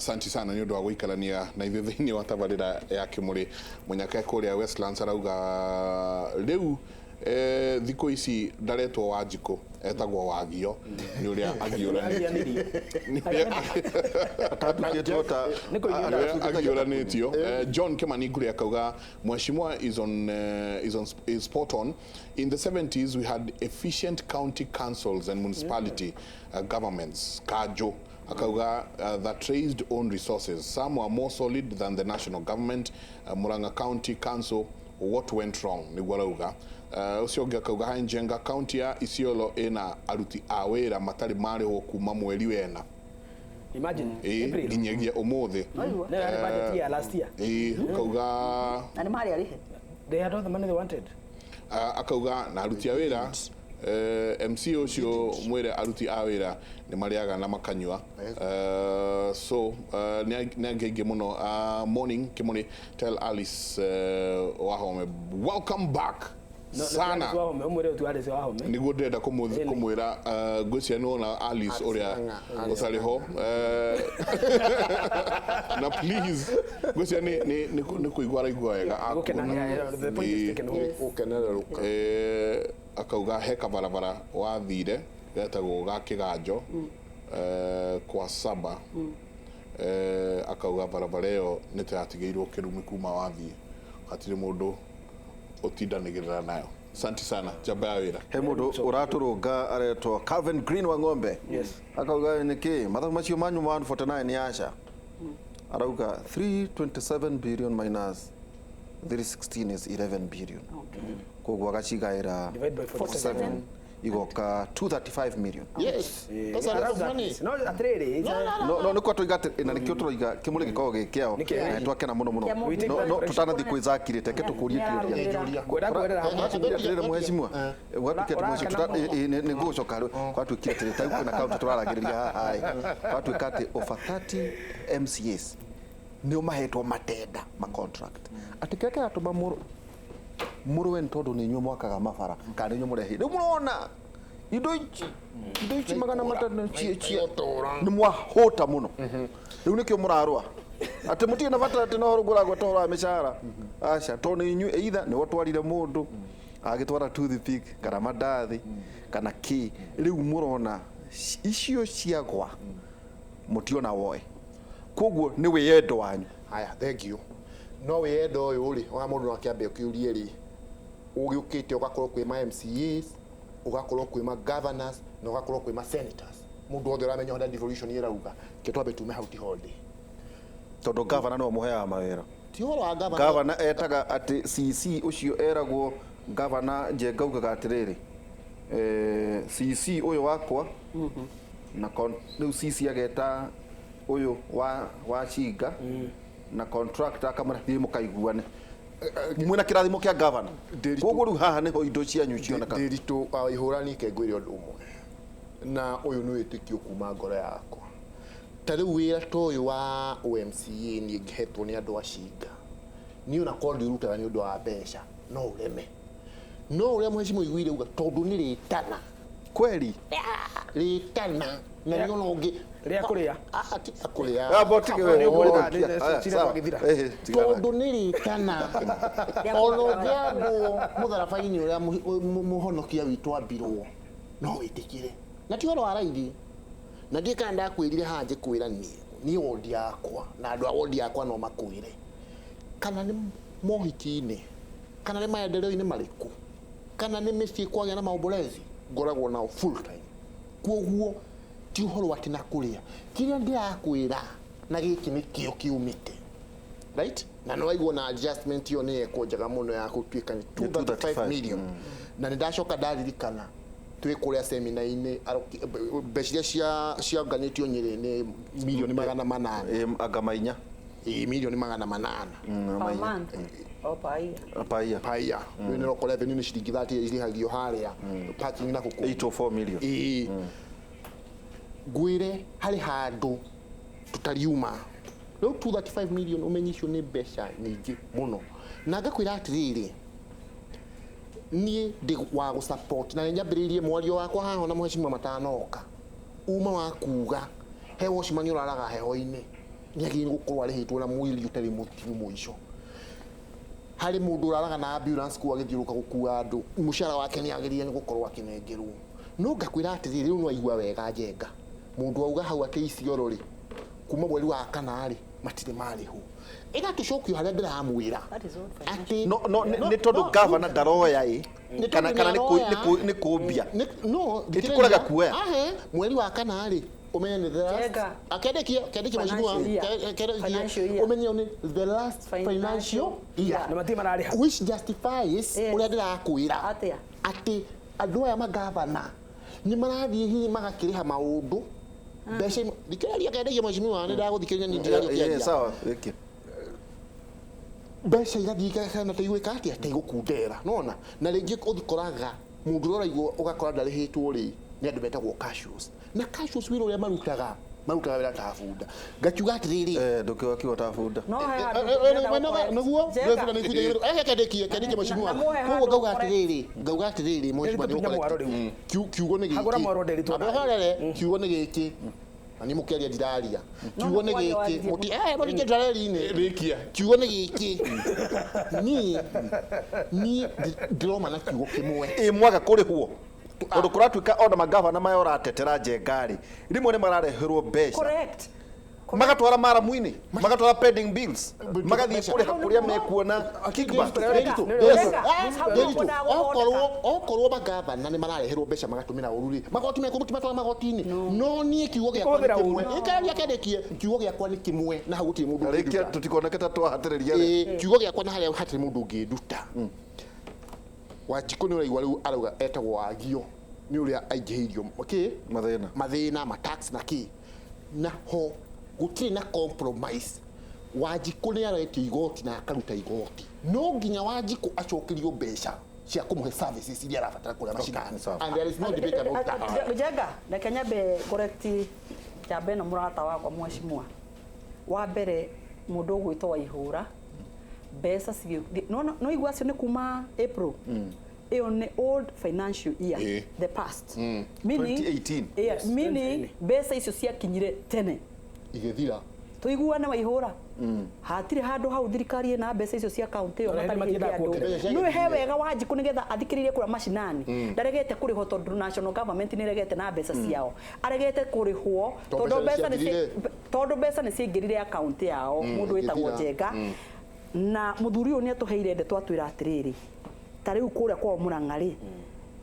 Asanti sana nĩ ũndũ wa gũikarania na ithuĩ thĩinĩ wa tabarĩra ya Kĩmũrĩ. Mũnyaka kũrĩa Westlands arauga rĩu thikũ ici ndaretwo Wanjikũ, etagwo Wagio nĩ ũrĩa agiũranĩtio. Nĩ ũrĩa Atatuĩkĩtwo ta Nĩ kũiyũra. Ũrĩa agiũranĩtio. John Kimani Ngure akauga Mheshimiwa is on is spot on. In the 70s we had efficient county councils and municipality governments. Kajo akauga that raised own resources. Some were more solid than the national government. Murang'a County Council, what went wrong? Nĩguo arauga. Ũcio ũngĩ akauga hai Njenga, county ya Isiolo ĩna aruti a wĩra matarĩ marĩhwo kuma mweri wena. Imagine. Ĩ April. Nginyagia ũmũthĩ. Aigua. No yarĩ budget year last year. Ĩ akauga Na nĩ marĩ arĩhe. They had all the money they wanted. Akauga na aruti a wĩra, MC ũcio mwĩre aruti a wĩra nĩ marĩaga na makanyua. So nĩ angĩ aingĩ mũno. Morning Kĩmũrĩ, tell Alice Wahome welcome back No, sana. Alice Wahome, ũmwĩre ũtu Alice Wahome. Nĩguo ndĩrenda kũmwĩra, ngwĩciria nĩ wona Alice ũrĩa ũtarĩ ho. Na please, ngwĩciria nĩ kũigua araigua wega Gũkena, akuona. yeah, the point is taken home. Gũkenererũka. Akauga he kabarabara wathire getagwo ga Kĩganjo, kwa saba. Akauga barabara ĩyo nĩ ta yatigĩirwo kĩrumi kuma wathiĩ, hatirĩ mũndũ ũtindanĩgĩrĩra nayo. Asante sana, njamba ya wĩra. He mũndũ ũratũrũnga aretwo Calvin Green wa Ng'ombe. Akauga nĩkĩ mathabu macio manyu ma 149 nĩ aca. Arauga 327 billion minus 316 is 11 billion, koguo agacigaĩra Divide by 47. 47 igoka 235 million. Yes, that's a lot of money. No, atĩrĩrĩ, No nĩkuo tũiga atĩ na nĩkĩo tũroiga kĩmũrĩ gĩkoragwo gĩ kĩao Nĩ kĩao. na nĩtwakena mũno mũno. Kĩa mũndũ. No tũtanathiĩ kwĩ Zakiri, teke tũkũrie kĩũria. Kĩũria. Ngwenda kwĩrĩra hamwe. Atĩrĩrĩ mũhecimua, gwatuĩke atĩ mũhecimua Ũrakena mũno. nĩ ngũgũcoka rĩu. Gwatuĩkire atĩrĩ, ta rĩu kwĩna kaunti tũraragĩrĩria haha ĩ, gwatuĩka atĩ over 30 MCAs nĩo mahetwo matenda ma contract, atĩ kĩrĩa kĩratũma mũrũe nĩ tondũ nĩ inyuĩ mwakaga mabara kana nĩ inyuĩ mũrehe. Rĩu mũrona indo ici 500 Igũtũra. nĩ mwahũta mũno, rĩu nĩkĩo mũrarũa atĩ mũtirĩ na bata atĩ no ngũragwo ũhoro wa mĩcara, aca, tondũ nĩ inyuĩ either nĩwe ũtwarire mũndũ agĩtwara toothpick kana mandathi kana kĩ. Rĩu mũrona icio ciagwa mũtiona woe, koguo nĩ wĩyendo wanyu. Haya, thank you. No wĩyendo ũyũ rĩ, wa mũndũ no akĩambe ũkĩũrie rĩ, ũgĩũkĩte ũgakorwo kwĩ ma MCAs, ũgakorwo kwĩ ma governors na ũgakorwo kwĩ ma senators, mũndũ wothe ũramenya ũrĩa devolution ĩrauga, ke twambe tume hau tiho ndĩ. Tondũ gavana nĩwe mũheaga mawĩra. Ti ũhoro wa governor. Gavana etaga atĩ CC ũcio eragwo gavana Njenga augaga atĩrĩrĩ, CC ũyũ wakwa na rĩu CC ageta ũyũ wa Chinga na contractor akamwĩra thiĩ mũkaiguane mwĩna kĩrathimo kĩa gavana. Ndĩritũ- Koguo rĩu haha nĩho indo cianyu cionekaga. Ndĩritũ wa ihũrani, ke ngwĩre ũndũ ũmwe, na ũyũ nĩ wĩtĩkio kuma ngoro yakwa. Ta rĩu wĩra ta ũyũ wa OMCA niĩ ngĩhetwo nĩ andũ a Cinga, niĩ ona korwo ndiũrutaga nĩ ũndũ wa mbeca no ũreme, no ũrĩa mũhecimu iguire uga tondũ nĩ rĩtana. Kweli. Rĩtana na nĩ ona ũngĩ. Rĩa kũrĩa. Ah, ti rĩa kũrĩa. Ah, bo tige we. Nĩ ũkũrĩa, Oh, aya, cira sawa. twagĩthira. Tigana. Tondũ nĩ rĩtana, ona ũngĩambwo mũtharaba-inĩ ũrĩa mũhonokia witũ ambirwo no wĩtĩkĩre, na ti ũhoro wa raithi. Na ndiĩ kana ndakwĩrire haha njĩkwĩra niĩ wondi yakwa na andũ a wondi yakwa no makwĩre kana nĩ mohiki-inĩ kana nĩ maendeleo-inĩ marĩkũ kana nĩ mĩciĩ kwagĩa na maombolezi, ngoragwo nao full time. Kuoguo ti ũhoro atĩ na kũrĩa kĩrĩa ndĩrakwĩra na gĩkĩ nĩkĩo kiumĩte right na nĩ waigua na adjustment ĩyo nĩ yekwo njega mũno ya gũtuĩka nĩ 235 million. Na nĩ ndacoka ndaririkana twĩ kũrĩa semina-inĩ mbeca iria cianganĩtio Nyĩrĩ nĩ milioni 800. Anga mainya. Ĩ, milioni 800. Per month or per year? Paia. Paia rĩu nĩ ũrokora revenue nĩ ciringi 30 irĩhagio harĩa parking na gũkũ. 804 million. Ĩĩ, ngwĩre harĩ handũ tũtariuma rĩu. 235 million ũmenye icio nĩ mbeca nyingĩ mũno, na ngakwĩra atĩrĩrĩ, niĩ ndĩ wa gũ support na nĩ nyambĩrĩirie mwario wakwa haha ona mheshimiwa matanoka uma wa kuga he watchman ũraraga heho-inĩ. Nĩ agĩrĩirwo gũkorwo arĩhĩtwo na mwĩrĩ ũtarĩ mũtinyu mũico. Harĩ mũndũ ũraraga na ambulance kũu agĩthiũrũrũka gũkua andũ, mũcara wake nĩ agĩrĩire nĩ gũkorwo akĩnengerwo. No ngakwĩra atĩrĩrĩ, rĩu nĩwaigua wega Njenga, mũndũ auga hau atĩ Isiolo rĩ, kuma mweri wa kana rĩ, matirĩ marĩhwo. Ĩgatũcokio harĩa ndĩramwĩra That is all financial. atĩ No no nĩ tondũ gavana ndaroya ĩ Nĩ kana tondũ kana nĩaroya. nĩ kũmbia. No Ĩtikũrega kuoya. Ahe, mweri wa kana rĩ, ũmenye nĩ the last Njenga. akendekia kendekia mheshimiwa Financial year. kendekia Financial year. ũmenye nĩ the last financial year Na matirĩ mararĩha. which justifies Yes. ũrĩa ndĩrakwĩra Atĩa? atĩ andũ aya magavana nĩ marathiĩ hihi magakĩrĩha maũndũ mbeca imwe thikĩrĩria kendekia mheshimiwa nĩ ndagũthikĩrĩria nĩ ndiraria Eh, ũkĩaria sawa ĩke. Mbeca igathiĩ ikahana ta igwĩka atĩa, ta igũkundera nona, na rĩngĩ ũthikoraga mũndũ ũrĩa ũraigua ũgakora ndarĩhĩtwo rĩ, nĩ andũ metagwo cashews, na cashews wĩra ũrĩa marutaga, marutaga wĩra ta bunda. Ngakiuga atĩrĩrĩ, Eh, ndũkĩwakiwa ta bunda. No he handũ ndĩrenda gũkorwo- nĩguo Njenga. kendekie mheshimiwa. Na- na muhe Koguo handũ ngauga correct. atĩrĩrĩ, ngauga atĩrĩrĩ mheshimiwa, Ndĩritũ nĩ tunya mwaro ũcorrect. rĩu. Kiugo nĩ gĩkĩ. Hagũra mwaro Ndĩritũ Amba nawe. horere, kiugo nĩ gĩkĩ na nĩ mũkĩaria ndiraria. No, Kiugo nĩ no, kwaria gĩkĩ waririe. mũti eh mũtingĩ ndareri-inĩ. Rĩkia. Kiugo nĩ gĩkĩ, niĩ niĩ ndĩroma na kiugo kĩmwe. Ĩ mwaga kũrĩhwo tondũ kũratuĩka ona magavana maya ũratetera Njenga rĩ, rĩmwe nĩ marareherwo mbeca Correct. magatwara maramu-inĩ, magatwara pending bills, magathiĩ Mbeca. kũrĩha kũrĩa mekuona kickback. Ndĩritũ, Njenga, ah, hau Ndĩritũ, nĩho ndagũthondeka. okorwo magavana nĩ marareherwo mbeca magatũmĩra ũru rĩ, magoti mekũ mũtimatwara magoti-inĩ. No niĩ kiugo gĩakwa nĩ Kũhũthĩra kĩmwe. ũru. Ĩkaria kendekie, kiugo gĩakwa nĩ kĩmwe na hau gũtirĩ mũndũ Rĩkia ũngĩnduta. tũtikoneke ta twahatĩrĩria rĩ. Ĩĩ, kiugo gĩakwa na harĩa hatirĩ mũndũ ũngĩnduta. Wanjikũ nĩ ũraigua rĩu arauga etagwo wagio nĩ ũrĩa aingĩhĩirio kĩ Mathĩna. Mathĩna ma tax na kĩ, na ho gũtirĩ na compromise. Wanjikũ nĩ aretio igoti na akaruta igoti, no nginya Wanjikũ acokerio mbeca cia kũmũhe services iria arabatara kũrĩa macinani, sawa. and there is no debate about that. Njenga, reke nyambe correct njambe ĩno mũrata wakwa mheshimiwa. Wa mbere mũndũ ũgwĩtwo Waihũra mbeca cigĩ no no igua acio nĩ kuma April ĩyo nĩ old financial year, Ĩĩ. the past, meaning 2018. yeah, Yes, meaning 2018. mbeca icio ciakinyire tene. Igĩthira. Tũiguane Waihũra, hatirĩ handũ hau thirikari ĩna mbeca icio cia kaunti ĩyo Ona hĩndĩ matarĩhĩte matiendaga andũ. kuongerera. Mbeca Nĩ he ciagĩthirire. wega Wanjikũ nĩgetha athikĩrĩrie kũrĩa macinani, ndaregete kũrĩhwo tondũ national government nĩ ĩregete na mbeca ciao, aregete kũrĩhwo Tondũ tondũ mbeca mbeca nĩ ciathirire. tondũ mbeca nĩ ciaingĩrire akaunti yao mũndũ wĩtagwo igĩthira. Njenga. Na mũthuri ũyũ nĩ atũheire ndeto atwĩra atĩrĩrĩ, ta rĩu kũrĩa kwao Mũrang'a rĩ,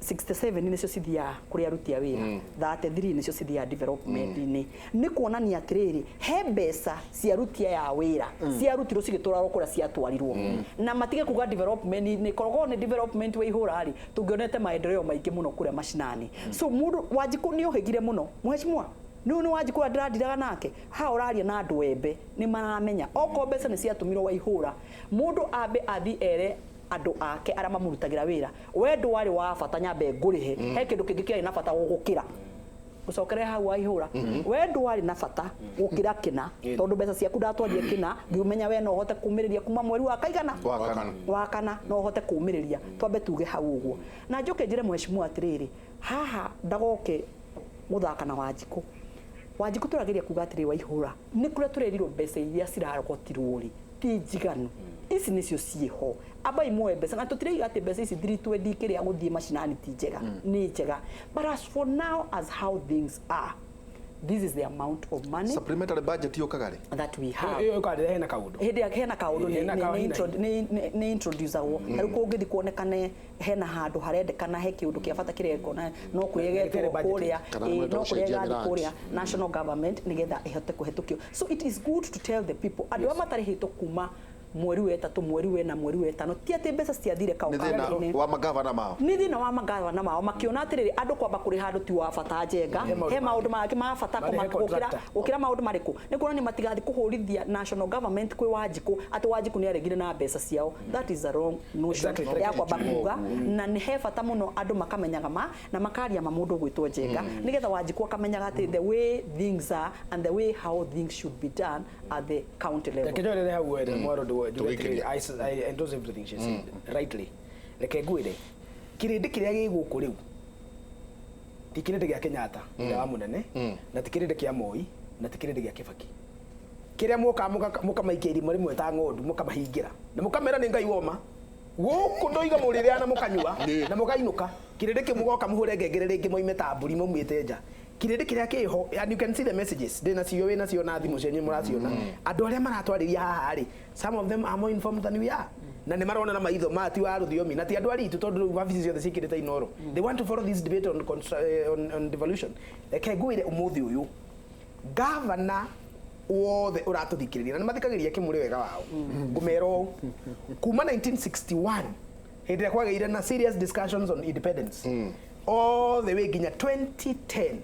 67 nĩcio cithiaga kũrĩ aruti a wĩra, 33 nĩcio cithiaga development-inĩ. Nĩ kuonania atĩrĩrĩ, he mbeca cia aruti aya a wĩra ciarutirwo cigĩtwarwo kũrĩa ciatwarirwo, na matige kuga development-inĩ korogwo nĩ development Waihũra rĩ, tũngĩonete maendeleo maingĩ mũno kũrĩa macinani. So mũndũ Wanjikũ nĩ ohĩgire mũno mheshimiwa, nĩ nĩ Wanjikũ ũrĩa ndĩrandiraga nake ha ũraria na andũ embe nĩ maramenya okorwo mbeca nĩ ciatũmirwo Waihũra, mũndũ ambe athi ere andũ ake arĩa mamũrutagĩra wĩra, we ndwarĩ wa bata nyambe ngũrĩhe, he kĩndũ kĩngĩ kĩarĩ na bata gũgũkĩra. Gũcokerera hau Waihũra, we ndwarĩ na bata gũkĩra kĩna, tondũ mbeca ciaku ndatwarire kĩna ngiumenya we no ũhote kumĩrĩria kuma mweri wa kaigana Wa kana. Wa kana no ũhote kũmĩrĩria. Twambe tuge hau ũguo, na njoke njĩre mheshimiwa atĩrĩrĩ, haha ndagoke gũthaka na Wanjikũ. Wanjikũ tũrageria kuga atĩrĩ, Waihũra, nĩ kũrĩa tũrerirwo mbeca iria cirarogotirwo rĩ ti njiganu, ici nĩcio ciĩho, ambai muoe mbeca, na tũtiraiga atĩ mbeca ici thiritwendi kĩrĩa gũthiĩ macinani ti njega, nĩ njega, but as for now, as how things are, this is the amount of money Supplementary budget yũkaga rĩ? that we have. Ĩyo ĩkarĩra hena kaũndũ. Hĩndĩ ĩrĩa hena kaũndũ Hena kaũndũ nĩ introducagwo rĩu kũngĩthiĩ kuonekane hena handũ harendekana he kĩũndũ kĩa bata kĩrekwo na no kũrĩa Ĩtarĩ ĩgetwo budgeted. kũrĩa Kana ĩĩ, nĩmarenda no kũrĩa gũcenjia ĩgathiĩ mĩrandi. kũrĩa national government nĩgetha ĩhote kũhetũkio. So it is good to tell the people andũ arĩa matarĩhĩtwo kuma mweri wa ĩtatũ, mweri wa ĩna, mweri wa ĩtano, ti atĩ mbeca citiathire Nĩ thĩna kaũndũ wa magavana mao. nĩ thĩna wa magavana mao makiona atĩrĩrĩ, andũ kwamba kũrĩha andũ ti wa bata Njenga, He maũndũ he maũndũ mangĩ ma bata Marĩhe gũkĩra contractor. gũkĩra maũndũ marĩkũ. Nĩ kuonania matigathiĩ kũhũrithia national government kwĩ Wanjikũ atĩ Wanjikũ nĩ aregire na mbeca ciao. That is a wrong notion Exactly. ya kwamba kuga, na nĩ he bata mũno andũ makamenyaga ma na makaria ma mũndũ ũgwĩtwo Njenga, nĩgetha Wanjikũ akamenyaga atĩ the way things are and the way how things should be done at the county level. Reke njoerere hau were mwaro nduwe njuge Tũgĩkĩria. atĩrĩrĩ, I endorse everything she said rightly. Reke ngwĩre kĩrĩndĩ kĩrĩa gĩ gũkũ rĩu ti kĩrĩndĩ gĩa Kenyatta ũrĩa wa mũnene, na ti kĩrĩndĩ kĩa Moi, na ti kĩrĩndĩ gĩa Kibaki. Kĩrĩa mwoka mũkamaikia irima rĩmwe ta ng'ondu, mũkamahingĩra na mũkamera nĩ Ngai woma gũkũ ndoiga mũrĩrĩa na mũkanyua na mũkainũka. Kĩrĩndĩ kĩu mũgoka mũhũre ngengere rĩngĩ moime ta mbũri maumĩte nja. Kĩrĩndĩ kĩrĩa kĩho, and you can see the messages ndĩnacio, wĩnacio na thimũ cianyu mũraciona. Andũ arĩa maratwarĩria haha rĩ, some of them are more informed than we are, na nĩ marona na maitho ma ti wa rũthiomi na ti andũ aritũ, tondũ rĩu wabici ciothe ciĩkĩrĩte inoro. They want to follow this debate on devolution. Reke ngwĩre, ũmũthĩ ũyũ gavana wothe ũratũthikĩrĩria na nĩ mathikagĩrĩria kĩmũrĩ wega wao, ngũmera ũũ: kuma 1961, hĩndĩ ĩrĩa kwagĩire na serious discussions on independence, all the way nginya 2010,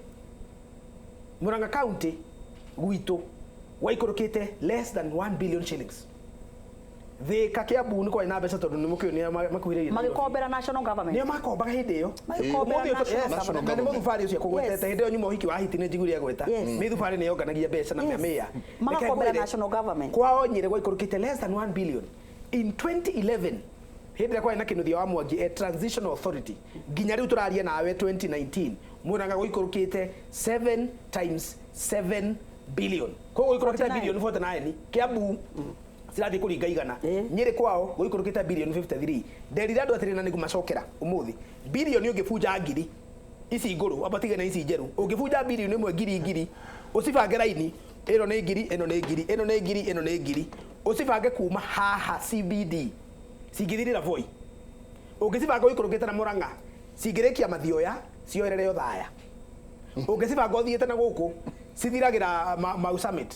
Murang'a County gwitũ gwaikũrũkĩte less than 1 billion shillings. Thika, Kiambu nĩ kwarĩ na mbeca tondũ nĩ mũkĩũĩ nĩ makuhĩrĩirie. Magĩkombera national government. Nĩo makombaga hĩndĩ ĩyo. Magĩkombera Ũmũthĩ ũyũ national yes, government. na nĩ mũthubarĩ ũcio kũgwetete. Hĩndĩ ĩyo nyuma ũhiki wa hiti nĩ njiguire agweta mĩthubarĩ nĩ yonganagia mbeca na mĩamĩa. Magakombera national government. Kwao Nyĩrĩ gwaikũrũkĩte less than 1 billion. In 2011, hĩndĩ ĩrĩa kwarĩ na Kĩnuthia wa Mwangi, a transitional authority, nginya rĩu tũraria nawe 2019, Murang'a gũikũrũkĩte 7 times 7 billion. Koguo gũikũrũkĩte 49. billion 49. Kiambu cirathiĩ kũringa igana. Nyĩrĩ kwao gũikũrũkĩte billion 53. Nderire andũ atĩrĩ, na nĩngũmacokera ũmũthĩ, bilioni ũngĩbunja ngiri ici ngũrũ, amba tige na ici njerũ, ũngĩbunja bilioni ĩmwe ngiri ngiri, ũcibange raini, ĩno nĩ ngiri, ĩno nĩ ngiri, ĩno nĩ ngiri, ĩno nĩ ngiri, ũcibange kuma haha CBD cingĩthirĩra Voi. Ũngĩcibanga ũikũrũkĩte na Mũrang'a cingĩrĩkia Mathioya cioerere Othaya. Ũngĩcibanga ũthiĩte na gũkũ cithiragĩra Mau Summit.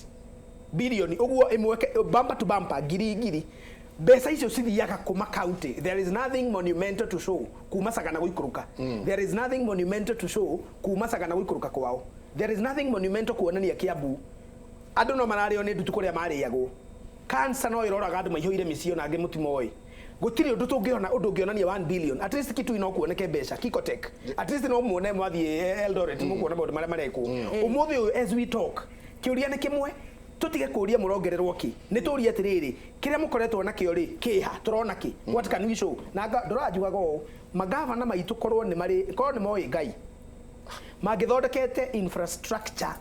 Bilioni ũguo ĩmwe bumper to bumper, ngiri ngiri, mbeca icio cithiaga kuma county. There is nothing monumental to show kuma Sagana gũikũrũka. There is nothing monumental to show kuma Sagana gũikũrũka kwao. There is nothing monumental kuonania Kiambu andũ no mararĩo nĩ ndutu kũrĩa marĩagwo. Cancer no ĩroraga andũ maihũire mĩciĩ ona angĩ mũtimoĩ. Gũtirĩ ũndũ tũngĩona, ũndũ ũngĩonania 1 billion. At least Kitui no kuoneke mbeca, Kikotek at least no muone, mwathiĩ Eldoret mũkuona maũndũ marĩa marekwo. Ũmũthĩ ũyũ as we talk, kĩũria nĩ kĩmwe. Tũtige kũria mũrongererwo kĩ, nĩ tũrie atĩrĩrĩ, kĩrĩa mũkoretwo nakĩo rĩ, kĩha tũrona kĩ? What can we show? Na ndũranjugaga ũũ, magavana maitũ korwo nĩ marĩ, korwo nĩ moĩ Ngai, mangĩthondekete infrastructure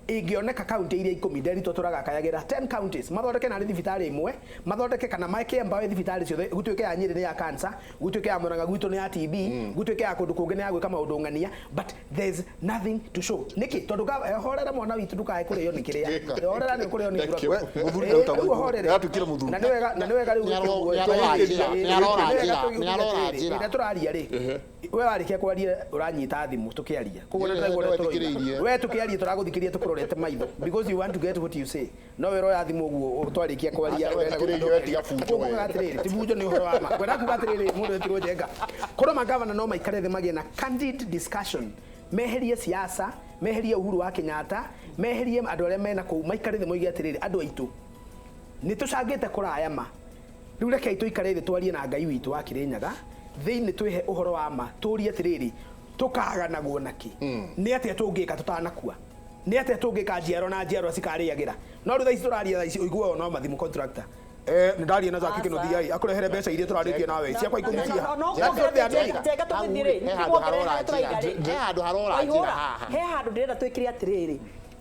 ĩngĩoneka kaunti iria 10 nderitwo tũragakayagĩra, 10 counties mathondeke narĩ thibitarĩ ĩmwe, mathondeke kana meke mbawe thibitarĩ ciothe, gũtuĩke ya Nyĩrĩ nĩ ya cancer, gũtuĩke ya Murang'a gwitũ nĩ ya TB, gũtuĩke ya kũndũ kũngĩ nĩ ya gwĩka maũndũ ng'ania, but there's nothing to show. Nĩkĩ? Tondũ horera mwana witũ, ndũkae kũrĩo nĩ kĩrĩa, horera nĩ ũkũrĩo nĩ Thank you. We, mũthuri ndauta Rĩu horere. Yatuĩkire mũthuri. Na nĩ wega rĩu Nĩarora gwĩka ũguo. njĩra, nĩarora Nĩ wega njĩra, tũgĩuga nĩarora atĩrĩrĩ, njĩra. rĩrĩa tũraria rĩ, we warĩkia kwaria ũranyita thimũ tũkĩaria, koguo Nĩ- nĩ ndĩraigua ũrĩa nĩ tũroiga. wethikĩrĩirie. We tũkĩaria tũragũthikĩrĩria tũkũrorete maitho because you want to get what you say. No we roya thimũ ũguo twarĩkia kwaria. Aca, wethikĩrĩirie, we tiga bunjo we. Kuga atĩrĩrĩ, ti bunjo, nĩ ũhoro wa ma. Ngwenda kuga atĩrĩrĩ, mũndũ wetirwo Njenga, korwo magavana no maikare thĩ magĩe na candid discussion, meherie siasa, meherie Uhuru wa Kenyatta, meherie andũ arĩa mena kũu, maikare thĩ moige atĩrĩrĩ, andũ aitũ, nĩ tũcangĩte kũraya ma, rĩu rekei tũikare thĩ twarie na Ngai witũ wa Kĩrĩnyaga thĩinĩ, twĩhe ũhoro wa ma, tũrie atĩrĩrĩ, tũkaganagwo nakĩ? Nĩ atĩa tũngĩka tũtanakua? Nĩ atĩa tũngĩka njiaro na njiarwa cikarĩagĩra? No rĩu thaa ici tũraria, thaa ici ũiguaga no mathimũ, contractor. Nĩ ndaria na Zaki Kĩnuthia ĩ, akũrehere mbeca iria tũrarĩtie nawe ciakwa 10 cia. No That's what they are doing. Njenga, tũgĩthiĩ rĩ, He handũ tũkuongerera harora harĩa tũraiga rĩ. njĩra. He handũ harora Waihũra, njĩra haha. he handũ ndĩrenda twĩkĩre atĩrĩrĩ,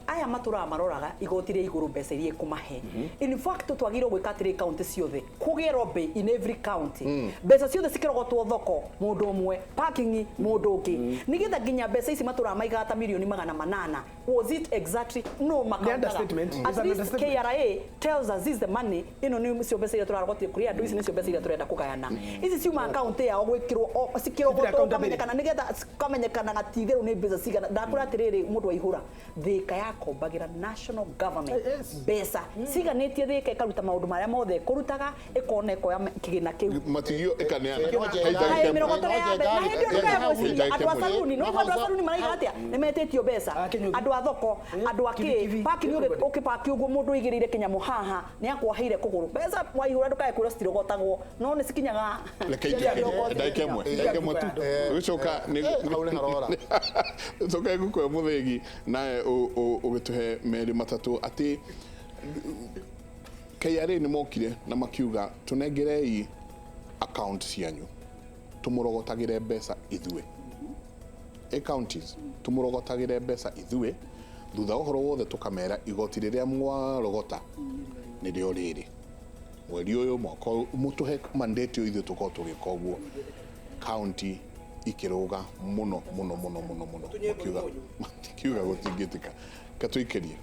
aya matũraga maroraga igoti rĩa igũrũ, mbeca iria ĩkũmahe. In fact, twagĩrĩirwo gwĩka atĩrĩ, kaunti ciothe kũgĩe lobby in every county, mbeca ciothe cikĩrogotwo thoko mũndũ ũmwe, parking mũndũ ũngĩ, nĩgetha nginya mbeca ici matũraga maigaga ta milioni 800, was it exactly no makauntaga? Understatement. At It's an least understatement. KRA tells us this is the money, ĩno nĩ cio mbeca iria tũrarogotire kũrĩ andũ, ici nĩcio mbeca iria tũrenda kũgayana. Ici ciuma kaunti yao gwĩkĩrwo cikĩrogotwo Accountability. kamenyekana, nĩgetha cikamenyekana gatitherũ nĩ mbeca cigana. Ndakwĩra atĩrĩrĩ, mũndũ aihũra Thĩka yakombagĩra national government mbeca ciganĩtie, Thĩka ĩkaruta maũndũ marĩa mothe ĩkũrutaga, ĩkona ĩkoya kĩgĩna kĩu. Matigio ĩkaneana. Kaĩ mĩrogoto ya mbere na hĩndĩ ĩyo ndũkae gwĩciria andũ a saruni no andũ a saruni maraiga atĩa, nĩ metĩtio mbeca. Ah, Kĩnyuthi. Andũ a thoko, andũ a kĩ Kibikibi. parking, ũkĩpaki ũguo mũndũ ũigĩrĩire kĩnyamũ haha nĩ akwaheire kũgũrũ mbeca. Waihũra, ndũkae kwĩrwo citirogotagwo, no nĩ cikinyaga. Reke ndagĩka ĩmwe tu gũcoka. Hau nĩ harora. Coka ngũkũhe mũthĩgi nawe ũgĩtũhe merĩ matatũ atĩ KRA nĩ mokire na makiuga, tũnengerei account cianyu tũmũrogotagĩre mbeca ithuĩ, ĩ counties tũmũrogotagĩre mbeca ithuĩ. Thutha wa ũhoro wothe tũkamera igoti rĩrĩa mwarogota nĩrĩo rĩrĩ mweri ũyũ mwaka ũyũ, mũtũhe mandate ũyũ ithuĩ tũkorwo tũgĩka ũguo. County ikĩrũga mũno mũno mũno mũno mũno, makiuga gũtingĩtĩka katũikĩrie.